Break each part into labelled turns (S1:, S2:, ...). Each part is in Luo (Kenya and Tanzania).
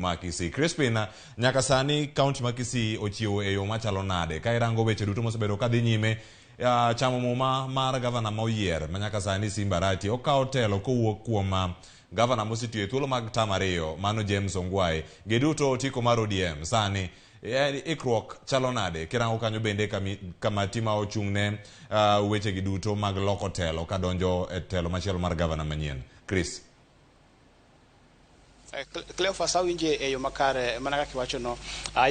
S1: Ma Kisii. Crispin, nyaka sani kaunti ma Kisii ochiewo e yo machalo nade? Ka irango weche duto mosebedo kadhi nyime, chamo muma mar gavana ma oyier ma nyaka sani Simba Arati okawo telo kowuok kuom gavana mosetiyo e thuolo mag tam 2 mano James Ongwae. Giduto otiko mar ODM. Sani ikruok chalo nade? Kirango kanyo bende kamati ma ochung' ne weche gi duto mag loko telo kadonjo e telo machielo mar gavana manyien. Chris.
S2: Cleophas, awinje e yo makare mana kaka iwachono.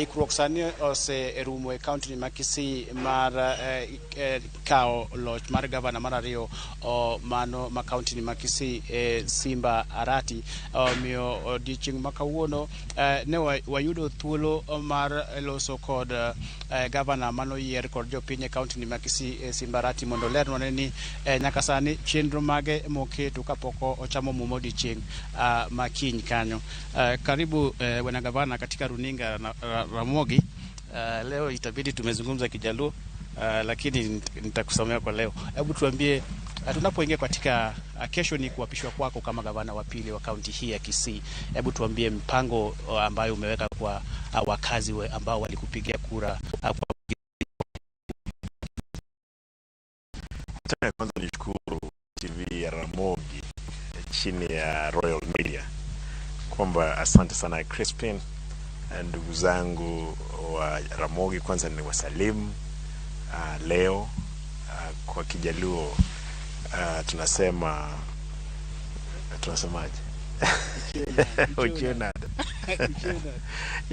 S2: Ikruok sani oserumo e kaunti ma Kisii mar kawo loch mar gavana mar 2 mano ma kaunti ma Kisii, Simba Arati. Omiyo odiochieng' ma kawuono ne wayudo thuolo mar loso kod gavana manoyier kod jopiny e kaunti ma Kisii, Simba Arati, mondo olernwa ni nyaka sani chenro mage moketo kapok ochamo muma odiochieng' ma kiny kanyo. Karibu bwana gavana katika runinga Ramogi. Leo itabidi tumezungumza Kijaluo, lakini nitakusomea kwa leo. Hebu tuambie, tunapoingia katika kesho ni kuapishwa kwako kama gavana wa pili wa kaunti hii ya Kisii. Hebu tuambie mpango ambayo umeweka kwa wakazi ambao walikupigia kura kwa.
S3: Nataka kwanza nishukuru TV ya Ramogi chini ya Royal Media kwamba asante sana Crispin, ndugu zangu wa Ramogi, kwanza ni wasalimu leo kwa Kijaluo tunasema, tunasemaje? Ochieng nade?